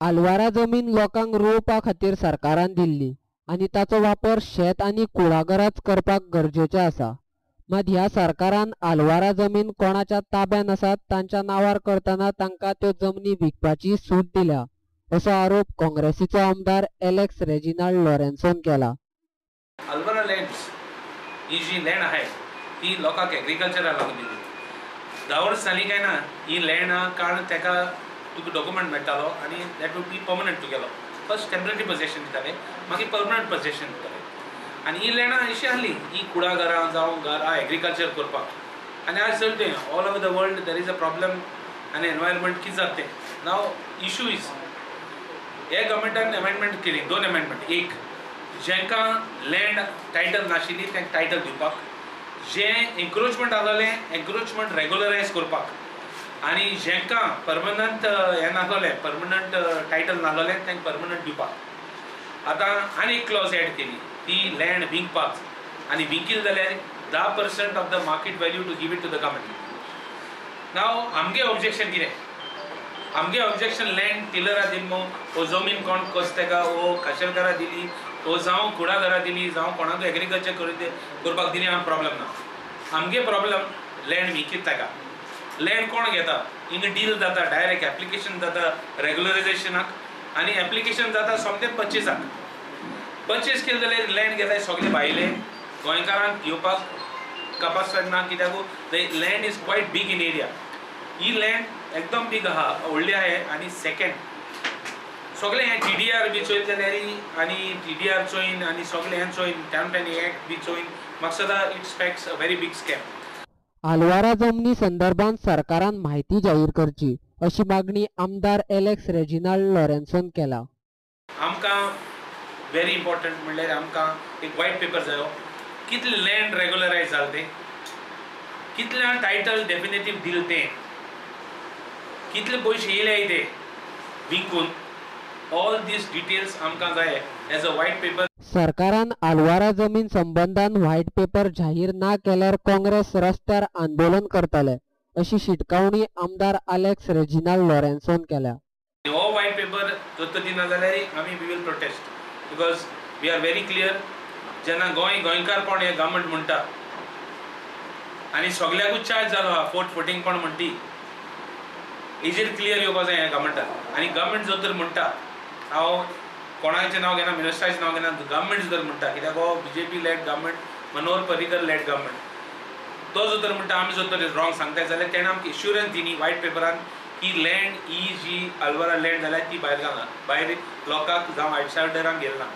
आलवारा जमीन लोकांक रोवपा खातीर सरकारान दिल्ली आनी ताचो वापर शेत आनी कुळागरांच करपाक गरजेचें आसा. मात ह्या सरकारान आलवारा जमीन कोणाच्या ताब्यान आसात तांच्या नांवार करतना तांकां त्यो जमनी विकपाची सूट दिल्या असो आरोप काँग्रेसीचो आमदार एलेक्स रेजिनाल्ड लॉरेन्सोन केला. आलवारा लँड्स ही जी लँड आहाय ती लोकांक एग्रीकल्चराक लागून दिली. 10 वर्स जालीं काय ना ही लँड कारण ताका तुका डॉक्युमेंट मेळटालो आनी that would be permanent तुगेलो. फर्स्ट टेम्पररी पोजेशन दिताले, मागीर पर्मनंट पोजेशन दिताले. आनी ही लँडां अशी आहली ही कुळागरां जावं घरां एग्रीकल्चर करपाक. आनी आज चलतें all over the world there is a problem आनी एनवायरमेंट कितें जाता तें. नाव इशू is हे गव्हर्मेंटान अमेंडमेंट केली, 2 अमेंडमेंट. एक, जांकां लँड टायटल नाशिल्ली तांकां टायटल दिवपाक, जें एन्क्रोचमेंट आसलें एन्क्रोचमेंट रेगुलरायज करपाक, आनी जांकां परमनंट हें नासलें, परमनंट टायटल नासलें तांकां परमनंट दिवपाक. आतां आनी एक क्लॉज एड केली ती लँड विकपाक, आनी विकील जाल्यार 10% of the market value to give it to the government. Now आमगे ऑब्जेक्शन कितें? आमगे ऑब्जेक्शन लँड टिलरा दिली मो, वो जमीन कोण कस तेका, वो काशेलकारा दिली, वो जावं कुळागरां दिली, जावं कोणाकूय एग्रीकल्चर करपाक दिली, आमकां प्रॉब्लम ना. आमगे प्रॉब्लम लँड विकीत ताका. लँड कोण घेता? हिंगा डील जाता, डायरेक्ट एप्लिकेशन जाता रेगुलरायजेशनाक, आनी एप्लिकेशन जाता सोमतें परचेसाक. परचेस केलें जाल्यार लँड घेताय सगळे भायले गोंयकारांक घेवपाक कपासत ना, कित्याक the land is quite big in area. He land एकदम बीग आहा, व्हडली आहा. आनी सेकेंड सगळें हें टी डी आर बी चोयलें जाल्यार आनी टी डी आर चोयन आनी सगळें हें चोयन, टायम टायम एक्ट बी चोयन, म्हाका सदां it's packs a very big scam. Alvara जमनी संदर्भात सरकारान म्हायती जाहीर करची अशी मागणी आमदार एलेक्स रेजिनाल्ड लॉरेन्सोन केला. आमकां व्हेरी इम्पॉर्टंट म्हणल्यार आमकां एक व्हायट पेपर जायो, कितलें लँड रेगुलरायज जालें तें, कितल्या टायटल डेफिनेटीव दिलें तें, कितले पयशे येयले ते विकून, ऑल these details आमकां जाय एज अ व्हायट पेपर. सरकारान आलवारा जमीन संबंदान व्हायट पेपर जाहीर ना केल्यार काँग्रेस रस्त्यार आंदोलन करतले अशी शिटकावणी आमदार आलेक्स रेजिनाल्ड लॉरेन्सोन केल्या. हो व्हायट पेपर जर दिना जाल्यार आमी we will protest because we are very clear. जेन्ना गोंय गोंयकारपण हें गव्हर्मेंट म्हणटा आनी सगळ्याकूच चार्ज जालो आहा फोर्ट फोटिंगपण म्हणटी, हेजेर क्लियर येवपा जाय ह्या गव्हर्मेंटान. आनी गव्हर्मेंट जर तर म्हणटा, हांव कोणाचें नांव घेना, मिनिस्टराचें नांव घेना, गव्हर्मेंट जर म्हणटा, कित्याक हो BJP led government, Manohar Parrikar led government, तो जर तर म्हणटा आमी जर तर रॉंग सांगताय जाल्यार तेणें आमकां इश्युरन्स दिली व्हायट पेपरान की लँड ही जी आलवारा लँड जाल्यार ती भायर घालना, भायर लोकांक जावं आउटसायडरांक गेल ना.